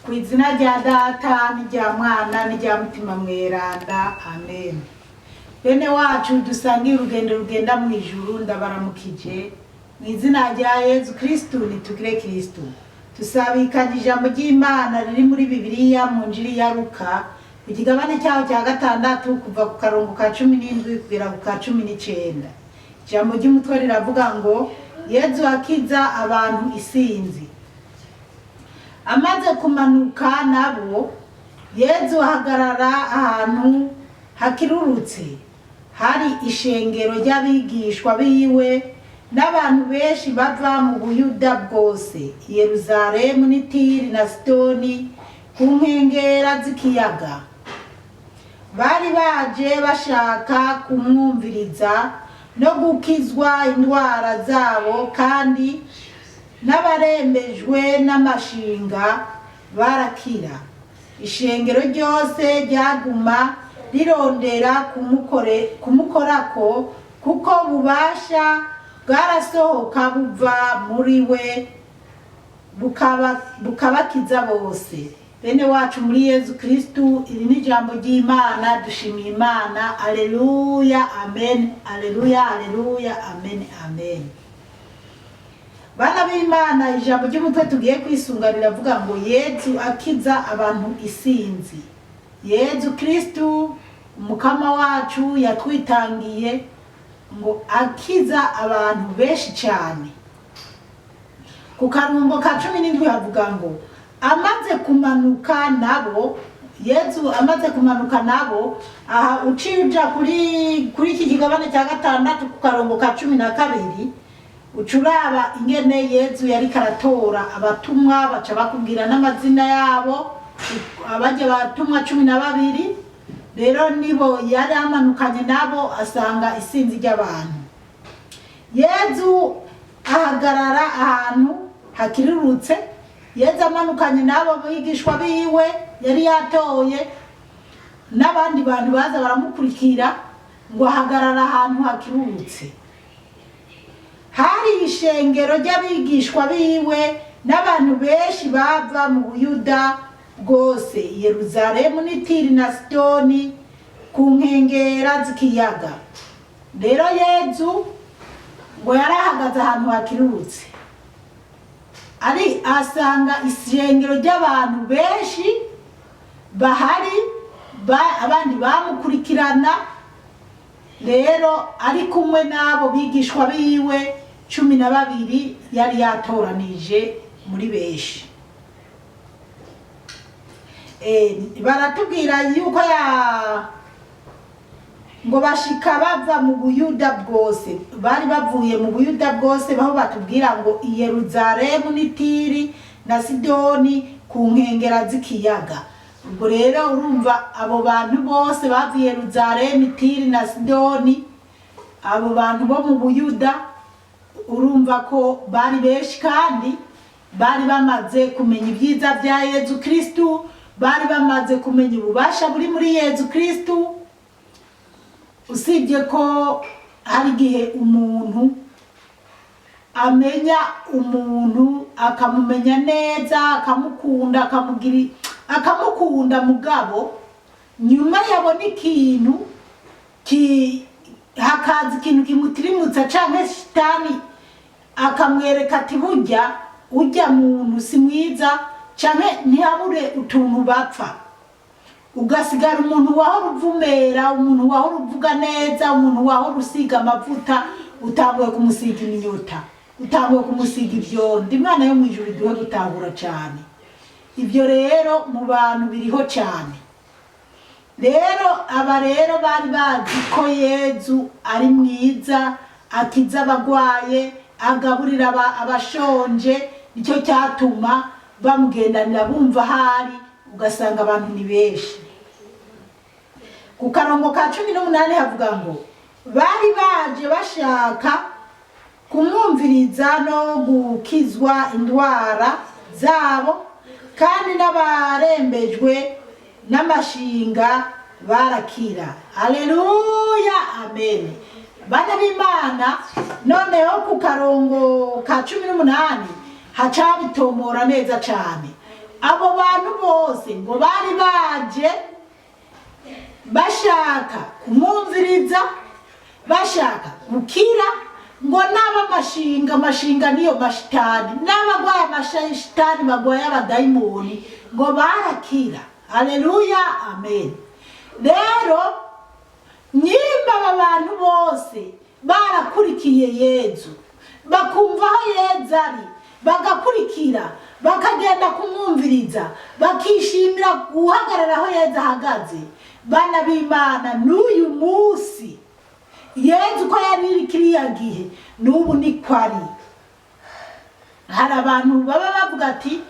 Ku izina rya Data n'irya Mwana n'irya Mutima Mweranda, amen. Bene wacu dusangiye urugendo rugenda mu ijuru, ndabaramukije mu izina rya Yezu Kristu. Nitugire Kristu. Tusabikanye ijambo ry'Imana riri muri Bibiliya mu Njiri ya Luka, ku kigabane cyaho cya gatandatu, kuva ku karongo ka 17 kugera ku ka 19. Ijambo ry'umutwe riravuga ngo: "Yezu akiza abantu isinzi." Amaze kumanuka nabo, Yezu ahagarara ahantu hakirurutse, hari ishengero ry'abigishwa biwe n'abantu benshi bava mu Buyuda bwose, i Yeruzalemu n'i Tiri na Sidoni, ku nkengera z'ikiyaga. Bari baje bashaka kumwumviriza no gukizwa indwara zabo, kandi n'abarembejwe n'amashinga barakira. Ishengero ryose ryaguma rirondera kumukorako, kuko bubasha bwarasohoka buva muri we, bukabakiza bose. Bene wacu muri Yezu Kristu, iri ni ijambo ry'Imana. Dushimiye Imana. Aleluya, amen. Aleluya, aleluya, amen, amen. Bana b'Imana, ijambo ry'umutwe tugiye kwisunga riravuga ngo: "Yezu akiza abantu isinzi." Yezu Kristu Umukama wacu yatwitangiye ngo akiza abantu benshi cyane. Ku karungo ka 17 havuga ngo: "Amaze kumanuka nabo." Yezu amaze kumanuka nabo, aha uciye uja kuri iki kigabane cya gatandatu, ku karongo ka 12, uca uraba ingene Yezu yariko aratora abatumwa, baca bakubwira n'amazina yabo, abajya batumwa 12. Rero nibo yari amanukanye nabo, asanga isinzi ry'abantu. Yezu ahagarara ahantu hakirirutse. Yezu amanukanye n'abo bigishwa biwe yari yatoye n'abandi bantu baza baramukurikira, ngo ahagarara ahantu hakirurutse, hari ishengero ry'abigishwa biwe n'abantu benshi bava mu Buyuda bwose, i Yeruzalemu n'i Tiri na Sidoni, ku nkengera z'ikiyaga. Rero Yezu ngo yari ahagaze ahantu hakirurutse, ari asanga ishengero ry'abantu benshi bahari, abandi bamukurikirana. Rero ari kumwe n'abo bigishwa biwe 12 yari yatoranije muri benshi. Baratubwira yuko ya ngo bashika bava mu Buyuda bwose, bari bavuye mu Buyuda bwose, baho batubwira ngo i Yeruzalemu n'i Tiri na Sidoni, ku nkengera z'ikiyaga. Ubwo rero urumva abo bantu bose bavuye Yeruzalemu, Tiri na Sidoni, abo bantu bo mu Buyuda, urumva ko bari benshi, kandi bari bamaze kumenya ibyiza bya Yezu Kristu, bari bamaze kumenya ububasha buri muri Yezu Kristu. Usibye ko hari igihe umuntu amenya umuntu, akamumenya neza, akamukunda, akamugira, akamukunda, mugabo nyuma yabona ikintu hakaza ikintu kimutirimutsa, canke shitani akamwereka ati: "Burya ujya muntu si mwiza," canke ntihabure utuntu bapfa, ugasigara umuntu wahora uvumera, umuntu wahora uvuga neza, umuntu wahora usiga amavuta, utanguye kumusiga iminyota, utanguye kumusiga ibyondo. Imana yo mu ijuru iduhe gutahura cyane. Ibyo rero mu bantu biriho cyane. Rero aba rero bari bazi ko Yezu ari mwiza, akiza abagwaye, agaburira abashonje. Nicyo cyatuma bamugendanira, bumva ahari, ugasanga abantu ni benshi. Ku karongo ka 18 havuga ngo: "Bari baje bashaka kumwumviriza no gukizwa indwara zabo, kandi n'abarembejwe n'amashinga barakira." Aleluya, amen. Bana b'Imana, noneho ku karongo ka 18 Hacabitomora neza cane. Abo bantu bose ngo bari baje bashaka kumwumviriza, bashaka gukira, ngo n'aba amashinga amashinga niyo mashitani, n'abagwaye amashitani, bagwaye abadayimoni, ngo barakira. Aleluya, amen. Rero nyimba aba bantu bose barakurikiye Yezu, bakumva aho Yezu ari, bagakurikira, bakagenda kumwumviriza, bakishimira guhagarara aho Yezu ahagaze, bana b'Imana, n'uyu munsi Yezu uko yari iri kiriya gihe, n'ubu niko ari. Hari abantu baba bavuga ati: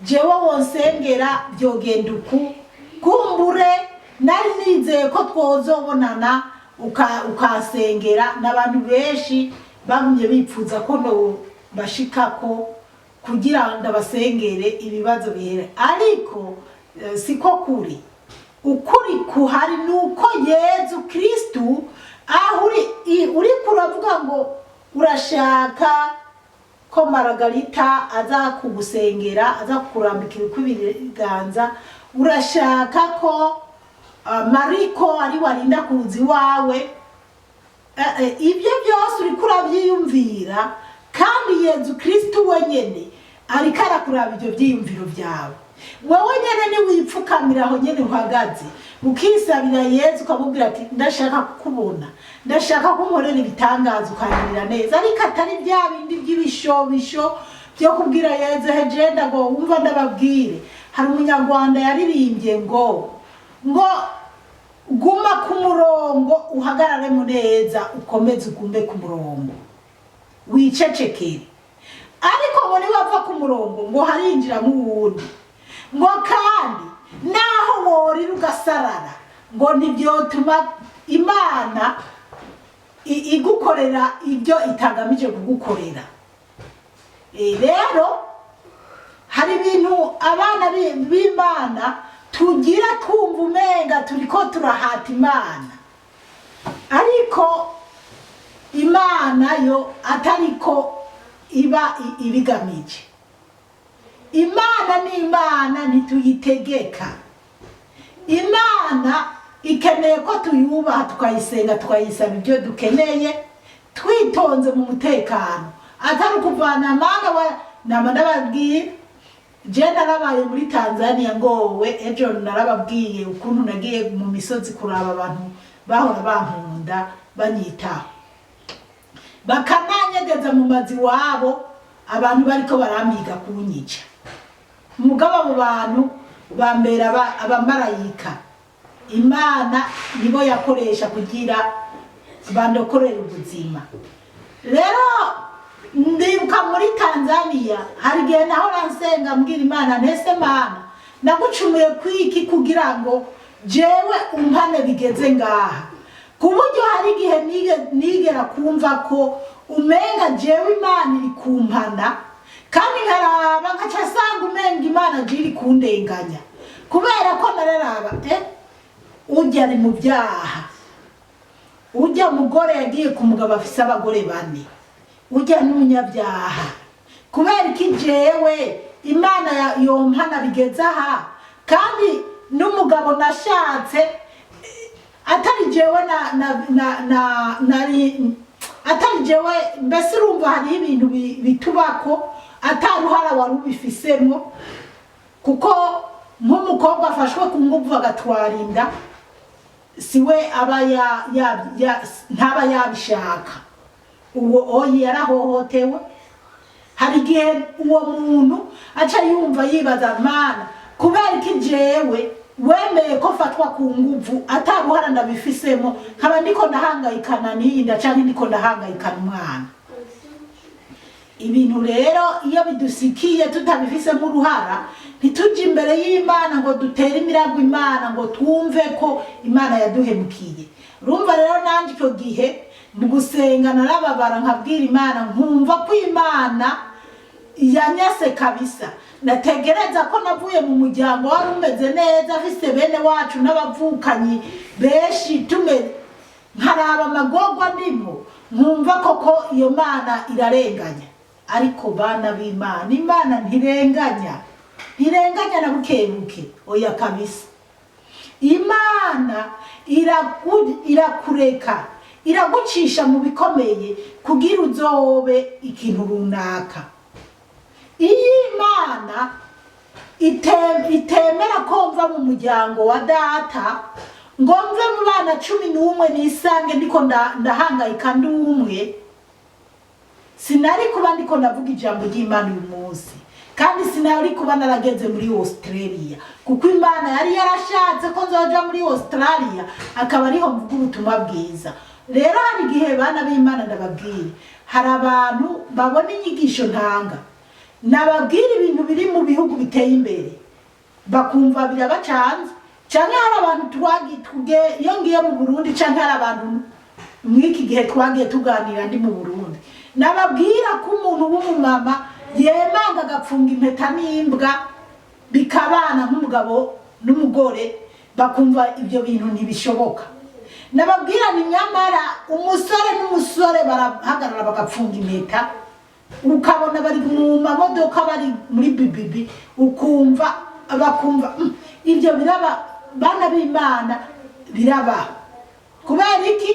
"Jewe wonsengera byogenda uku." Kumbure nari nizeye ko twozobonana ukasengera. N'abantu benshi bagumye bipfuza ko no bashikako kugira ndabasengere ibibazo bihere, ariko siko kuri. Ukuri kuhari ni uko Yezu Kristu aho uri, uriko uravuga ngo urashaka ko Maragarita aza kugusengera, aza kukurambikira uko ibiganza, urashaka ko Mariko ari warinda kuza iwawe, ibyo byose uriko urabyiyumvira, kandi Yezu Kristu wenyene ariko arakuraba ibyo byiyumviro byawe. Wowe nyene niwipfukamira aho nyene uhagaze, ukisabira Yezu, ukamubwira ati: "Ndashaka kukubona, ndashaka ko unkorera ibitangaza, ukangirira neza," ariko atari bya bindi by'ibishobisho byo kubwira Yezu hejenda ngo wumva. Ndababwire, hari Umunyarwanda yaririmbye ngo guma ku murongo, uhagararemo neza, ukomeze ugume ku murongo, wicecekere, ariko ngo niwava ku murongo ngo harinjiramo uwundi, ngo kandi naho worira ugasarara ngo ntibyotuma Imana igukorera ibyo itagamije kugukorera. Rero hari ibintu abana b'Imana tugira twumva umenga turiko turahata Imana, ariko Imana yo atariko iba ibigamije. Imana ni Imana, ntituyitegeka. Imana ikeneye ko tuyubaha, tukayisenga, tukayisaba ibyo dukeneye twitonze mu mutekano, atari ukuvana amanga wa nama. Ndababwira, je narabaye muri Tanzania ngowe ejo narababwiye ukuntu nagiye mu misozi kuraba abantu bahora bankunda, banyitaho, bakananyegeza mu mazu iwabo, abantu bariko barampiga kunyica. Mugabo abo bantu bambera abamarayika. Imana nibo yakoresha kugira bandokorere ubuzima. Rero ndibuka muri Tanzania hari igihe nahora nsenga mbwira Imana: "Ntese Mana, nagucumuye kwiki kugira ngo jewe umpane bigeze ngaha?" Ku buryo hari igihe nigera kumva ko umenga jewe Imana iri kumpana, kandi nkaraba nkaca sanga umenga Imana je iri kundenganya, kubera ko nararaba ujya ari mu byaha, ujya mugore yagiye ku mugabo afise abagore bane, ujya n'umunyabyaha, kubera iki jewe Imana yompana bigeze aha, kandi n'umugabo nashatse atari jewe na na na na nari atari jewe? Mbese urumva hariho ibintu bitubako ataruhara wari ubifisemwo, kuko nk'umukobwa afashwe ku nguvu agatwara inda, siwe aba ya ntaba yabishaka, uwo oyi yarahohotewe. Hari igihe uwo muntu aca yumva yibaza: "Mana, kubera iki jewe wemeye ko fatwa ku nguvu ataruhara ndabifisemo, nkaba ndiko ndahangayikana n'iyi nda canke ndiko ndahangayikana umwana?" Ibintu rero iyo bidusikiye tutabifisemo uruhara, ntitujye imbere y'Imana ngo dutere imirago Imana, ngo twumve ko Imana yaduhemukiye. Urumva rero nanjye icyo gihe mu gusenga narababara, nkabwira Imana, nkumva ko Imana yanyase kabisa. Nategereza ko navuye mu muryango wari umeze neza, afise bene wacu n'abavukanyi benshi, tume nkaraba amagorwa ndimo, nkumva koko iyo Mana irarenganya. Ariko bana b'Imana, Imana ntirenganya, ntirenganya na buke buke, oya kabisa. Imana irakureka, iragucisha mu bikomeye kugira uzobe ikintu runaka. Iyo Imana itemera ko mva mu muryango wa data, ngo mve mu bana 11 nisange ndiko ndahangayika ndi umwe, sinari kuba ndiko ndavuga ijambo ry'Imana uyu munsi, kandi sinari kuba narageze muri Australia, kuko Imana yari yarashatse ko nzoja muri Australia akaba ariho mvuga ubutumwa bwiza. Rero hari igihe, bana b'Imana, ndababwira, hari abantu babona inyigisho ntanga, nababwira ibintu biri mu bihugu biteye imbere, bakumva birabacanze. Canke hari abantu iyo ngiye mu Burundi, canke hari abantu mw'iki gihe twagiye tuganira ndi mu Burundi, nababwira ko umuntu w'umumama yemanga agapfunga impeta n'imbwa bikabana nk'umugabo n'umugore, bakumva ibyo bintu ntibishoboka. Nababwira ni nyamara umusore n'umusore barahagarara bagapfunga impeta, ukabona bari mu mamodoka, bari muri bibibi, ukumva bakumva ibyo biraba. Bana b'Imana, birabaho. Kubera iki?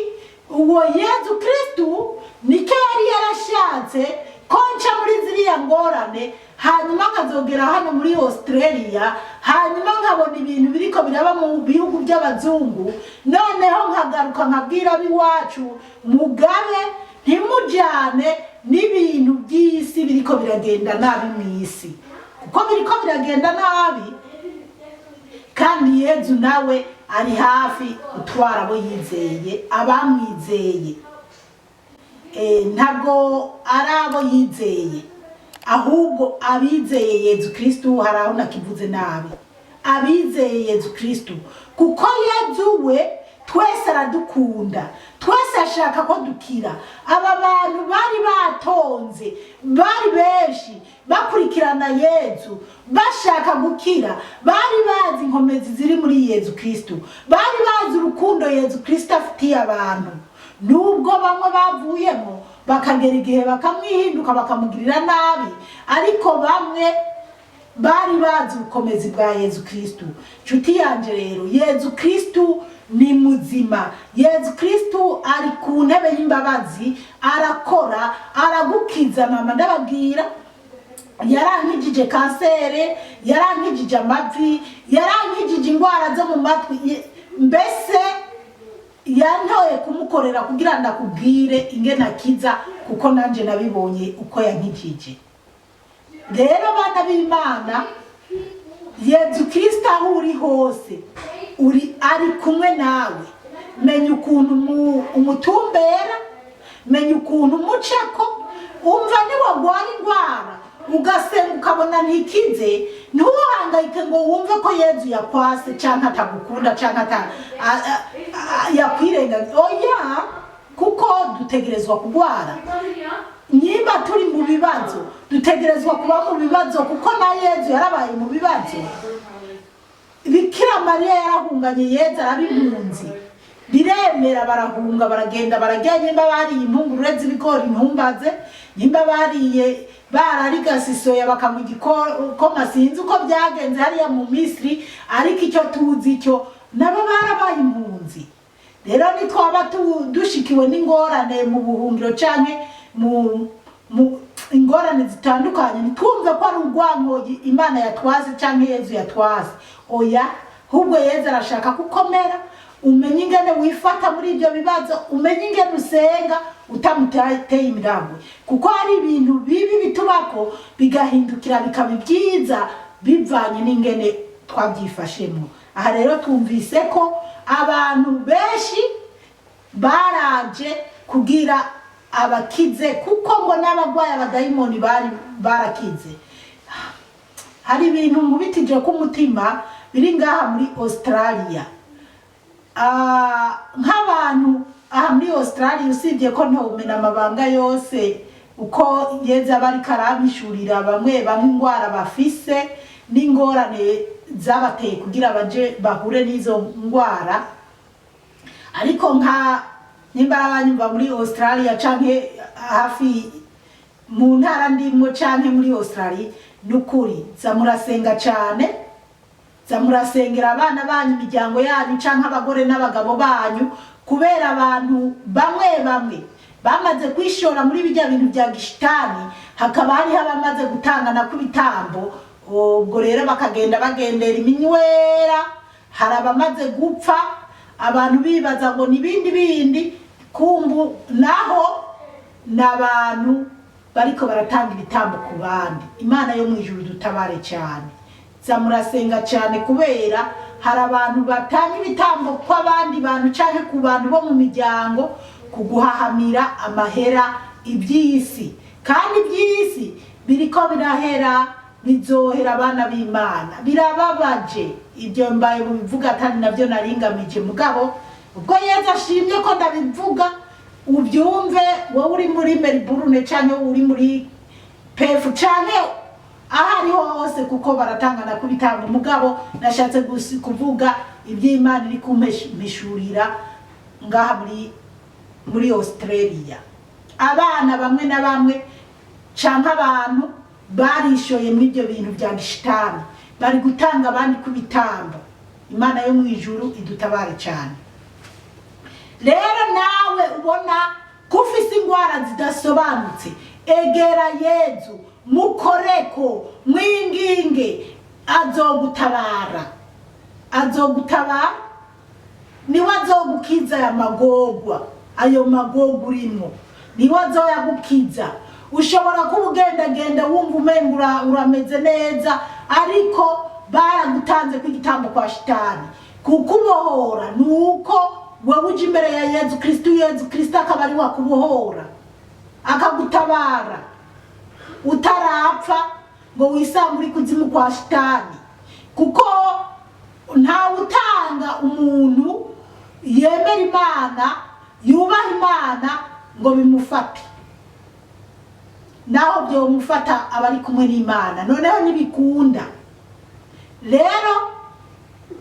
Uwo Yezu Kristu nicyo yari yarashatse, ko nca muri ziriya ngorane, hanyuma nkazogera hano muri Australia, hanyuma nkabona ibintu biriko biraba mu bihugu by'abazungu, noneho nkagaruka nkabwira ab'iwacu: mugabe, ntimujyane n'ibintu by'isi biriko biragenda nabi mu isi, kuko biriko biragenda nabi. Kandi Yezu nawe ari hafi gutwara abo yizeye, abamwizeye. Ntabwo ari abo yizeye, ahubwo abizeye Yezu Kristu. Hari aho nakivuze nabi: abizeye Yezu Kristu, kuko Yezu we twese aradukunda, twese ashaka ko dukira. Aba bantu bari batonze, bari benshi bakurikirana Yezu bashaka gukira, bari bazi inkomezi ziri muri Yezu Kristu, bari bazi urukundo Yezu Kristu afitiye abantu, nubwo bamwe bavuyemo bakagera igihe bakamwihinduka, bakamugirira nabi, ariko bamwe bari bazi ubukomezi bwa Yezu Kristu. Nshuti yanje, rero Yezu Kristu ni muzima. Yezu Kristu ari ku ntebe y'imbabazi, arakora, aragukiza. Mama, ndababwira, yarankijije kansere, yarankijije amavi, yarankijije indwara zo mu matwi, mbese yantoye kumukorera kugira ndakubwire ingene akiza, kuko nanje nabibonye uko yankijije. Rero bana b'Imana, Yezu Kristo aho uri hose uri ari kumwe nawe. Menya ukuntu umutumbera, menya ukuntu umucako. Umva, niwagwara indwara ugasenga ukabona ntikize, ntuhangayike ngo wumve ko Yezu yakwase canke atagukunda canke yakwirengagiza. Oya, kuko dutegerezwa kugwara. Nyimba turi mu bibazo, dutegerezwa kuba mu bibazo, kuko na Yezu yarabaye mu bibazo. Bikira Mariya yarahunganye Yezu, araba impunzi, biremera, barahunga, baragenda, barajya. Nyimba bariye impungurure z'ibigori, ntumbaze. Nyimba bariye bararigasa isoya, bakanywa igikoma, sinzi uko byagenze hariya mu Misiri, ariko icyo tuzi cyo nabo barabaye impunzi. Rero nitwaba dushikiwe n'ingorane mu buhungiro canke mu ingorane zitandukanye, ntitwumve ko ari urwango Imana yatwaze canke Yezu yatwaze. Oya, ahubwo Yezu arashaka kukomera, umenye ingene wifata muri ibyo bibazo, umenye ingene usenga utamuteye imiragwe, kuko hari ibintu bibi bitubako bigahindukira bikaba ibyiza bivanye n'ingene twabyifashemo. Aha rero twumvise ko abantu benshi baraje kugira abakize, kuko ngo n'abagwayi abadayimoni bari barakize. Hari ibintu nkubitije k'umutima biri ngaha muri Australia. Nk'abantu aha muri Australia, usibye ko ntomena amabanga yose uko yeza aba ariko arabishurira bamwe bamwe indwara bafise n'ingorane zabateye kugira baje bahure n'izo ndwara, ariko nka nimba abanyumva muri Australia canke hafi Mu ntara ndimwo canke muri Australia, nukuri za murasenga cane, za murasengera abana banyu, imiryango yanyu, canke abagore n'abagabo banyu, kubera abantu bamwe bamwe bamaze kwishora muri bijya bintu bya gishitani. Hakaba hariho abamaze gutangana kw'ibitambo, ubwo rero bakagenda bagendera iminywera. Hari abamaze gupfa, abantu bibaza ngo nibindi bindi, kumbu naho ni abantu bariko baratanga ibitambo ku bandi. Imana yo mu ijuru dutabare cyane. Za murasenga cyane, kubera hari abantu batanga ibitambo kw'abandi bantu canke ku bantu bo mu miryango, kuguhahamira amahera, iby'isi. Kandi iby'isi biriko birahera, bizohera, abana b'Imana. Birababaje ibyo mbaye mubivuga, atari nabyo naringamije, mugabo ubwo Yezu ashimye ko ndabivuga, ubyumve wowe uri muri Melbourne canke uri muri Perth canke aho ariho hose, kuko baratangana kubitanga. Mugabo nashatse kuvuga iby'Imana iri kumpishurira ngaha muri Australia. Abana bamwe na bamwe canke abantu barishoye muri ibyo bintu bya gishitani, bari gutanga abandi ku bitambo. Imana yo mu ijuru idutabare cyane. Rero nawe ubona ko ufise ingwara zidasobanutse, egera Yezu, mukoreko, mwinginge, azogutabara, azogutabara, niwe azogukiza aya magorwa. Ayo magorwa urimo niwe azoyagukiza. Ushobora kuba ugendagenda wumva umenga urameze neza, ariko baragutanze ko igitambo kwa shitani. Kukubohora ni uko wowe uja imbere ya Yezu Kristu, Yezu Kristu akaba ari wakubohora, akagutabara utarapfa ngo wisange uri kuzimu kwa shitani, kuko ntawe utanga umuntu yemera Imana, yubaha Imana, ngo bimufate. Naho byomufata, aba ari kumwe n'Imana, noneho ntibikunda. Rero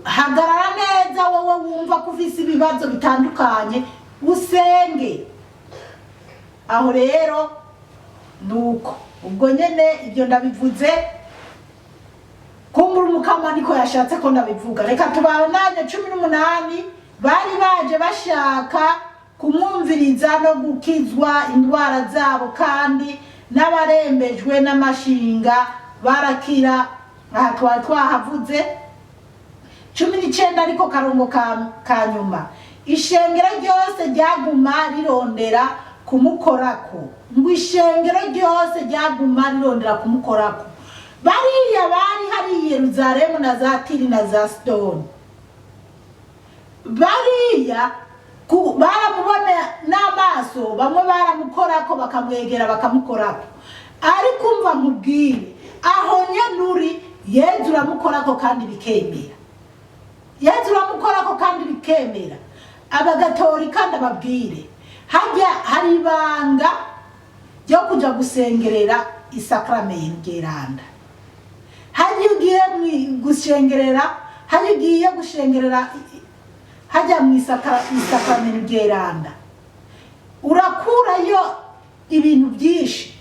hagarara neza wowe wumva ko ufise ibibazo bitandukanye, usenge. Aho rero nuko ubwo nyene ibyo ndabivuze, kumbura Umukama niko yashatse ko ndabivuga. Reka tubandanye. 18. Bari baje bashaka kumwumviriza no gukizwa indwara zabo, kandi n'abarembejwe n'amashinga barakira. Aha twari twahavuze. 19, ariko karongo ka nyuma. Ishengero ryose ryaguma rirondera kumukorako. Ngo ishengero ryose ryaguma rirondera kumukorako. Bariya bari hari i Yeruzalemu na za Tiri na za Sidoni, bariya baramubona n'amaso, bamwe baramukorako, bakamwegera, bakamukorako. Ariko umva nkubwire, aho nyene uri, Yezu uramukorako kandi bikemera. Yezu uramukorako kandi bikemera. Abagatorika ndababwire, hajya hari ibanga ryo kuja gusengerera isakramenti ryeranda. Hajya ugiye gushengerera, hajya ugiye gushengerera hajya mu isakramenti ryeranda, urakurayo ibintu byinshi.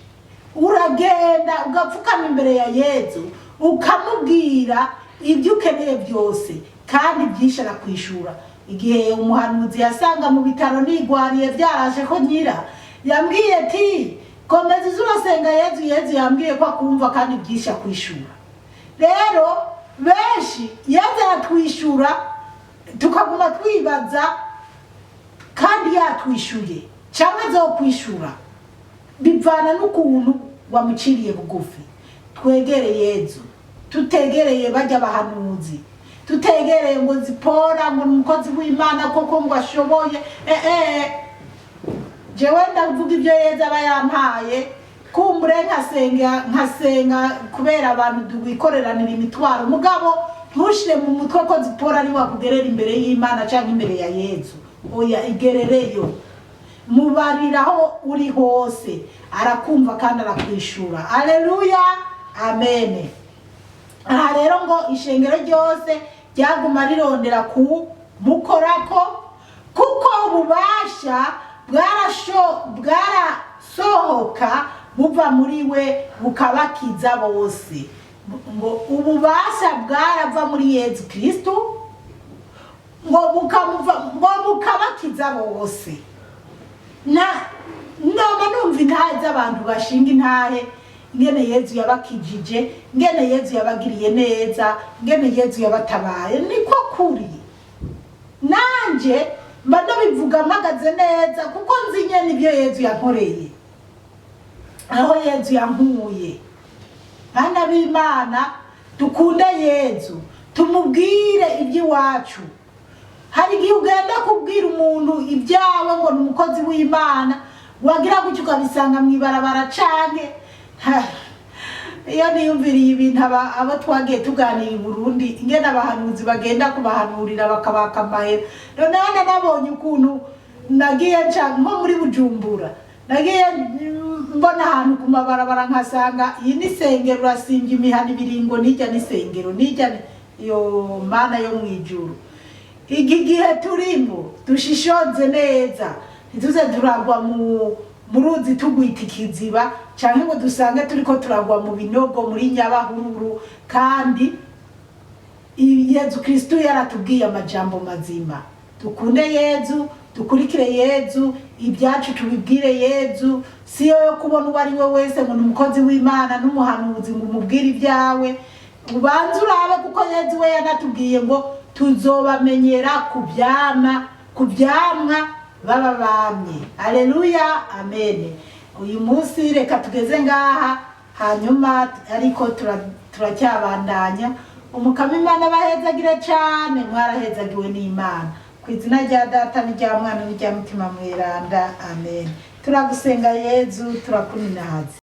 Uragenda ugapfukama imbere ya Yezu, ukamubwira ibyo ukeneye byose, kandi byinshi arakwishura. Igihe umuhanuzi yasanga mu bitaro nigwariye, byarashe ko nyira, yambwiye ati: "Komeza uze urasenga Yezu, Yezu yambwiye ko akumva kandi byinshi akwishura." Rero benshi Yezu aratwishura, tukaguma twibaza kandi yatwishuye cyangwa azokwishura. Bivana n'ukuntu wamuciriye bugufi. Twegere Yezu, tutegereye bajya abahanuzi, tutegereye ngo Zipora, ngo ni umukozi w'Imana koko, ngo ashoboye. Jewe ndavuga ibyo Yezu aba yampaye, kumbure nkasenga, nkasenga kubera abantu twikoreranira imitwaro. Mugabo ntushire mu mutwe ko Zipora ari wakugerera imbere y'Imana cyangwa imbere ya Yezu. Oya, igerereyo, mubariraho uri hose, arakumva kandi arakwishura. Aleluya, amene. Aha rero ngo ishengero ryose ryaguma rirondera ku mukorako, kuko ububasha bwarasohoka. Buva muri we bukabakiza bose. Ngo ububasha bwarava muri Yezu Kristu, ngo bukamuva, ngo bukabakiza bose. Na none numva intahe z'abantu bashinga intahe ingene Yezu yabakijije, ingene Yezu yabagiriye neza, ingene Yezu yabatabaye. Niko kuri, nanje mba ndabivuga mpagaze neza, kuko nzi nyene ibyo Yezu yankoreye, aho Yezu yankuye. Bana b'Imana, dukunde Yezu, tumubwire iby'iwacu. Hari igihe ugenda kubwira umuntu ibyawe ngo ni umukozi w'Imana, wagira gutyo ukabisanga mu ibarabara. Canke iyo niyumviriye ibintu abo twagiye tuganira i Burundi, ingene abahanuzi bagenda kubahanurira bakabaka amahera. Noneho nanabonye ukuntu nagiye nca nko muri Bujumbura, nagiye mbona ahantu ku mabarabara nkasanga iyi ni sengero, urasinga imihana ibiringo n'ijya n'isengero n'ijya iyo. Mana yo mu ijuru, iki gihe turimo dushishoze neza, ntituze turagwa mu ruzi tugwita ikiziba, canke ngo dusange turiko turagwa mu binogo muri nyabahururu. Kandi Yezu Kristu yaratubwiye amajambo mazima. Dukunde Yezu, dukurikire Yezu, ibyacu tubibwire Yezu. Siyo yo kubona uwo ari we wese ngo ni umukozi w'Imana n'umuhanuzi ngo umubwire ibyawe. Ubanze urabe, kuko Yezu we yanatubwiye ngo tuzobamenyera ku byama, ku byamwa baba bamye. Aleluya, amen. Uyu munsi reka tugeze ngaha, hanyuma ariko turacyabandanya. Umukama Imana bahezagire cane. Mwarahezagiwe n'Imana. Ku izina rya Data n'irya Mwana n'irya Mutima Mweranda, amen. Turagusenga Yezu, turakuninahaza.